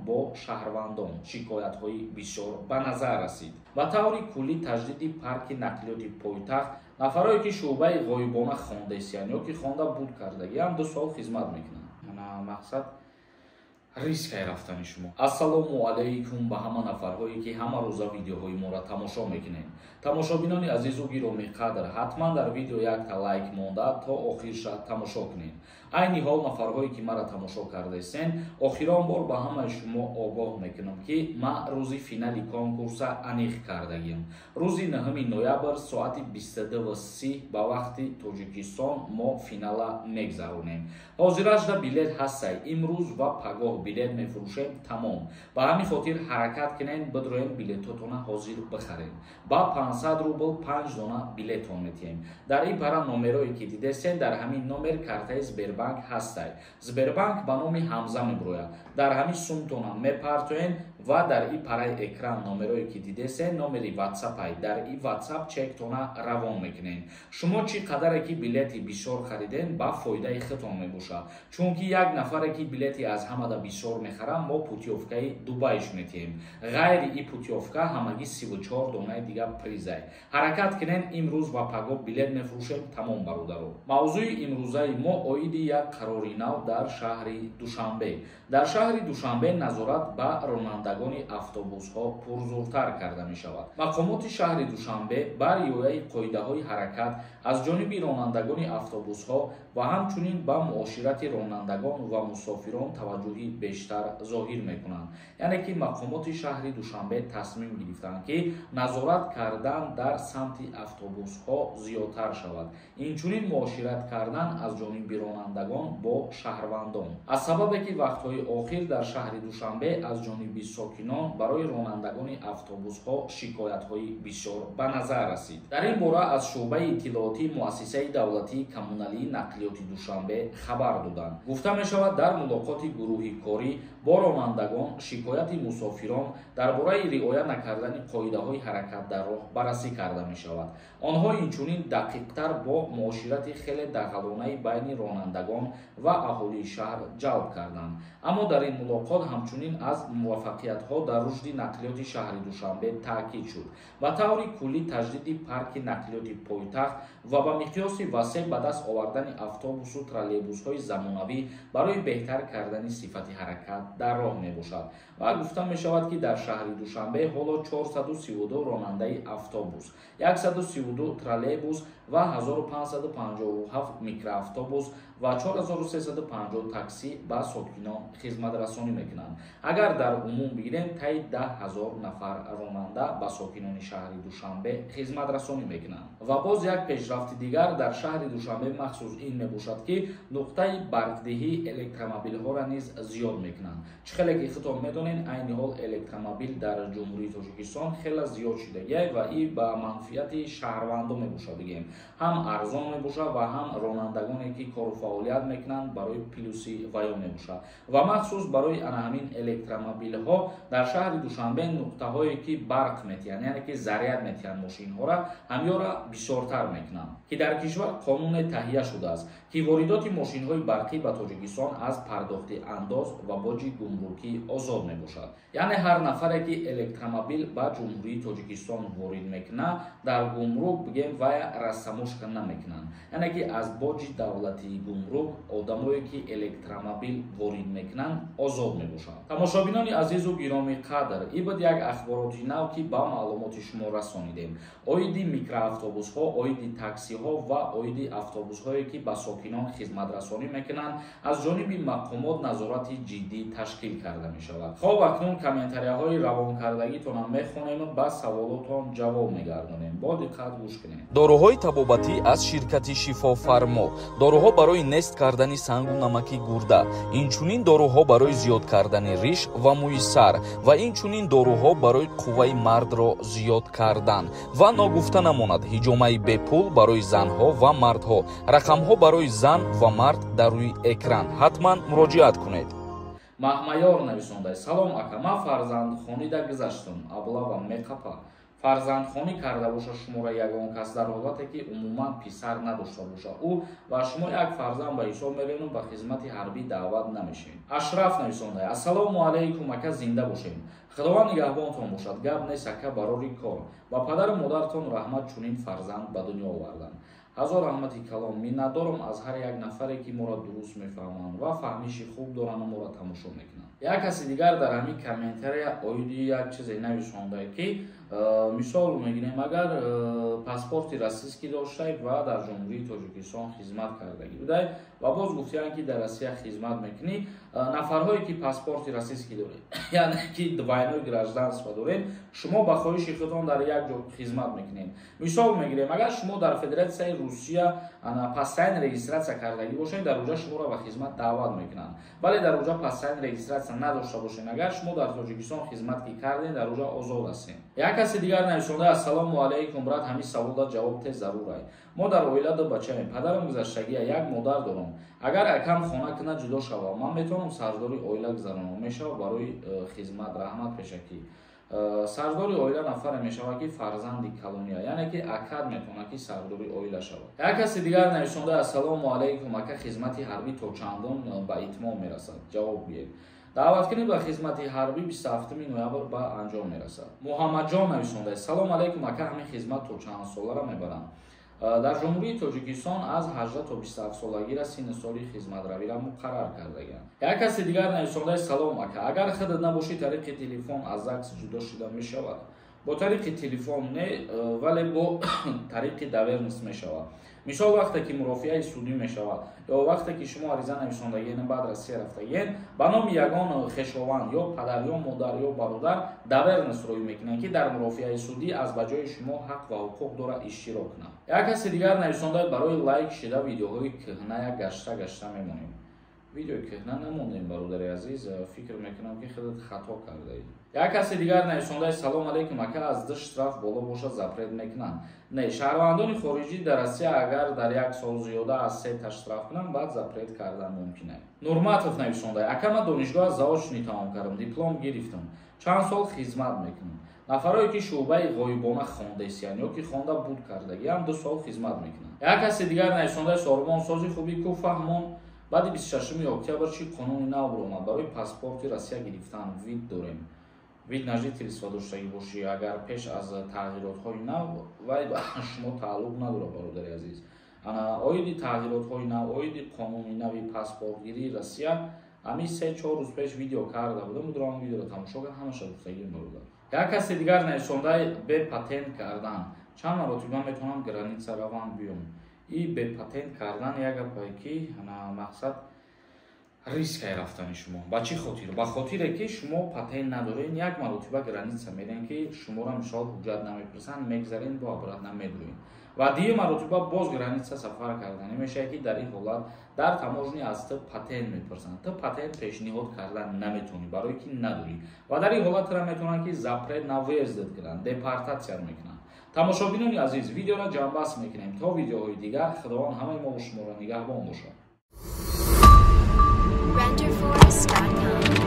Бо шаҳрвандон шикоятҳои бисёр ба назар расид. Ба таври куллӣ, таҷдиди парки нақлиёти пойтахт, нафарое ки шӯъбаи ғоибона хондесиян ё ки хонда буд кардагиам, 2 сол хизмат мекунанд. Мақсад рискай рафтани шумо. Ассалому алайкум ба ҳама нафарҳое, ки ҳама рӯза видеоҳои моро тамошо мекунед. Тамошобинони азизу гиромиқадр, ҳатман дар видео якта лайк монда, то охирша тамошо кунед. Айни ҳол нафарҳое ки маро тамошо кардаистен, охирон бор ба ҳамаи шумо огоҳ мекунам, ки ман рӯзи финали конкурса аниқ кардагим. Рӯзи 9 ноябр соати 22:30 ба вақти Тоҷикистон мо финала мегзаронем. Ҳозирашда билет ҳастай. Имрӯз ва пагоҳ билет мефурӯшем, тамом. Ба ҳамин хотир ҳаракат кунен, бидроен, билетотона ҳозир бихаред. Ба 500 рубл 5 дона билетон метиҳем. Дар ин пара номерое ки дидесен, дар ҳамин номер картаи Сбербанк ҳастай. Сбербанк ба номи Ҳамза мебурояд. Дар ҳамин сумтона мепартоен ва дар ин параи экран номерое ки дидесен, номери ватсапай. Дар ин ватсап чектона равон мекунен. Шумо чӣ қадаре ки билети бисёр хариден, ба фоидаи худтон мебошад, чунки як нафаре ки билети аз ҳамада бисёр мехарам, мо путёвкаи Дубайш метиҳем. Ғайри ин путёвка ҳамагӣ 34 донаи дига призай. Ҳаракат кунен, имрӯз ва пагоҳ билет мефурӯшем, тамом. Бародаро, мавзӯи имрӯзаи мо оиди як қарори нав дар шаҳри Душанбе. Дар шаҳри Душанбе назорат ба ронандагони автобусҳо пурзуртар карда мешавад. Мақомоти шаҳри Душанбе ба риояи қоидаҳои ҳаракат аз ҷониби ронандагони автобусҳо ва ҳамчунин ба муоширати ронандагон ва мусофирон таваҷҷӯҳи бештар зоҳир мекунанд. Яъне ки мақомоти шаҳри Душанбе тасмим гирифтанд, ки назорат кардан дар самти автобусҳо зиёдтар шавад, инчунин муошират кардан аз ҷониби ронандагон бо шаҳрвандон, аз сабабе ки вақтҳои охир дар шаҳри Душанбе аз ҷониби сокинон барои ронандагони автобусҳо шикоятҳои бисёр ба назар расид. Дар ин бора аз шӯъбаи иттилоотии Муассисаи давлатии коммуналии нақлиёти Душанбе хабар доданд. Гуфта мешавад, дар мулоқоти гурӯҳи корӣ бо ронандагон шикояти мусофирон дар бораи риоя накардани қоидаҳои ҳаракат дар роҳ баррасӣ карда мешавад. Онҳо инчунин дақиқтар бо муоширати хеле дағалонаи байни ронандагон ва аҳолии шаҳр ҷалб карданд. Аммо дар ин мулоқот ҳамчунин аз муваффақиятҳо дар рушди нақлиёти шаҳри Душанбе таъкид шуд. Ба таври куллӣ, таҷдиди парки нақлиёти пойтахт ва ба миқёси васеъ ба даст овардани автобусу троллейбусҳои замонавӣ барои беҳтар кардани сифати ҳаракат дар роҳ мебошад. Ва гуфта мешавад, ки дар шаҳри Душанбе ҳоло 432 ронандаи автобус, 132 троллейбус ва 1557 микроавтобус ва 4350 таксӣ ба сокинон хизматрасонӣ мекунанд. Агар дар умум бигирем, таи 10 000 нафар ронанда ба сокинони шаҳри Душанбе хизматрасонӣ мекунанд. Ва боз як пешрафти дигар дар шаҳри Душанбе махсус ин мебошад, ки нуқтаи барқдиҳии электромобилҳоро низ зиёд мекунанд. Чӣ хеле ки худтон медонед, айни ҳол электромобил дар Ҷумҳурии Тоҷикистон хеле зиёд шудагиай ва ин ба манфиати шаҳрвандон мебошад. Бигем, ҳам арзон мебошад ва ҳам ронандагоне ки кору фаъолият мекунанд, барои плюси ваё мебошад. Ва махсус барои ана ҳамин электромобилҳо дар шаҳри Душанбе нуқтаҳое ки барқ метиҳанд, яъне ки заряд метиҳанд мошинҳоро, ҳамёра бисёртар мекунанд, ки дар кишвар қонуне таҳия шудааст, ки воридоти мошинҳои барқӣ ба Тоҷикистон аз пардохти андоз ва боҷи гумрукӣ озод мебошад. Яъне ҳар нафаре ки электромобил ба Ҷумҳурии Тоҷикистон ворид мекунад, дар гумрук, бигем, вая растаможка намекунанд. Яъне ки аз боҷи давлатии гумрук одамое ки электромобил ворид мекунанд, озод мебошанд. Тамошобинони азизу гиромӣ қадр, ин буд як ахбороти нав, ки ба маълумоти шумо расонидем оиди микроавтобусҳо, оиди таксиҳо ва оиди автобусҳое ки ба сокинон хизматрасонӣ мекунанд, аз ҷониби мақомот назорати ҷиддӣ ташкил карда мешавад. Хоб, акнун комментарияҳои равонкардагитонам мехонем, ба саволотон ҷавоб мегардонем. Бо диққат гӯш кунед. Доруҳои табобатӣ аз ширкати «Шифофармо». Доруҳо барои нест кардани сангу намаки гурда, инчунин доруҳо барои зиёд кардани риш ва мӯи сар ва инчунин доруҳо барои қувваи мардро зиёд кардан. Ва ногуфта намонад, ҳиҷомаи бепул барои занҳо ва мардҳо. Рақамҳо барои зан ва мард дар рӯи экран, ҳатман муроҷиат кунед. Маҳмаёр нависонда: «Салом, ака, ман фарзандхонида гузаштам, облава меқапа?» Фарзандхонӣ карда бошад шуморо ягон кас дар ҳолате ки умуман писар надошта бошад ӯ ва шумо як фарзанд ба ҳисоб меренум, ба хизмати ҳарбӣ даъват намешавед. Ашраф нависонда: ассалому алайкум ака, зинда бошед, Худованд нигаҳбонтон бошад. Гап нест ака, барори кор. Ба падару модаратон раҳмат, чунин фарзанд ба дунё оварданд. Ҳазор раҳмати калом. Миннатдорам аз ҳар як нафаре ки моро дуруст мефаҳманд ва фаҳмиши хуб доранду моро тамошо мекунанд. Як каси дигар дар ҳамин комментария оиди як чизе нависондае ки мисол мегирем, агар паспорти российский доштаед ва дар Ҷумҳурии Тоҷикистон хизмат кардагӣ будаед ва боз гуфтиянд ки дар Россия хизмат мекунӣ. Нафарҳое ки паспорти российский доред, яъне ки двойной гражданство доред, шумо ба хоҳиши худтон дар як ҷо хизмат мекунед. Мисол мегирем, агар шумо дар Федератсияи Русия постоянно регистрация кардагӣ бошед, дар уҷа шуморо ба хизмат даъват мекунанд, вале дар уҷа постоянно регистрация надошта бошед, агар шумо дар Тоҷикистон хизмат ки кардед, дар уҷа озод ҳастед. Як каси дигар нависонда: ассалому алайкум, брат, ҳамин саволда ҷавоб тез зарурай. Мо дар оила ду бачаем, падарам гузаштагия, як модар дорам. Агар акам хона кунад, ҷудо шавам, ман метавонам сардори оила гузаронам мешавад барои хизмат? Раҳмат пешакӣ. Сардори оила нафаре мешавад ки фарзанди калония, яъне ки акад метавонад ки сардори оила шавад. Як каси дигар нависонда: ассалому алайкум ака, хизмати ҳарбӣ то чандон ба итмом мерасад? Ҷавоб гӯед. Даъваткунӣ ба хизмати ҳарбӣ 27 ноябр ба анҷом мерасад. Муҳаммадҷон нависонда: салом алайкум ака, ҳамин хизмат то чанд солара мебаранд? Дар Ҷумҳурии Тоҷикистон аз 18 то 27 солагира синни соли хизматравиро муқаррар кардагианд. Як каси дигар нависондаи: салом ака, агар худат набошӣ, тариқи телефон аз ЗАГС ҷудо шуда мешавад? Бо тариқи телефон не, вале бо тариқи доверенность мешавад. Мисол, вақте ки мурофиаи судӣ мешавад ё вақте ки шумо ариза нависондагиен, баъд Россия рафтагиен, ба номи ягон хешованд, ё падар, ё модар, ё бародар доверенность рӯй мекунанд, ки дар мурофиаи судӣ аз ба ҷои шумо ҳақ ва ҳуқуқ дорад иштирок кунад. Як каси дигар нависонда: барои лайк шида видеоҳои кӯҳна як гашта гашта мемонем. Видеои кӯҳна намондем, бародари азиз, фикр мекунам ки худат хато кардаӣ. Як каси дигар нависондаи: салом алайкум ака, аз ду штраф боло бошад, запрет мекунанд? Не, шаҳрвандони хориҷӣ дар Россия агар дар як сол зиёда аз сета штраф кунанд, баъд запрет кардан мумкин аст. Нурматов нависонда: ака, ман донишгоҳ заочный тамом кардам, диплом гирифтам, чанд сол хизмат мекунам? Нафарое ки шӯъбаи ғоибона хондесиян ё ки хонда буд кардагиам, 2 сол хизмат мекунанд. Як каси дигар нависондаи: сорбонсози хуби ку фаҳмон, баъди 26 октябр чӣ қонуни нав баромад барои паспорти Россия гирифтан? Вид дорем, вид на жительство доштагӣ бошӣ, агар пеш аз тағйиротҳои нав, вай ба шумо тааллуқ надорад, бародари азиз. Ана оиди тағйиротҳои нав, оиди қонуни нави паспортгирии Россия ҳамин 3-4 рӯз пеш видео карда будам, будурам видеоро тамошо кард, ҳамаша гуфтагим, бародар. Як каси дигар нависондаи: бепатент кардан чанд маротиба метавонам граница равам биём? И бепатент кардан як гапае ки мақсад рискай рафтани шумо. Ба чӣ хотир? Ба хотире ки шумо патент надорен, як маротиба граница мерен ки шуморо мисол ҳуҷҷат намепурсанд, мегзарен, бо обратно медурен ва дигар маротиба боз граница сафар карданӣ мешавад, ки дар ин ҳолат дар таможня аз ту патент мепурсанд, ту патент пешниҳод кардан наметавонӣ, барое ки надорӣ, ва дар ин ҳолат тура метавонанд ки запрет на въезд кунанд, депортация мекунанд. Тамошобинони азиз, видеоро ҷамъбаст мекунем. То видеоҳои дигар Худованд ҳамаи мо шуморо нигаҳбон бошад. Renderforest.com.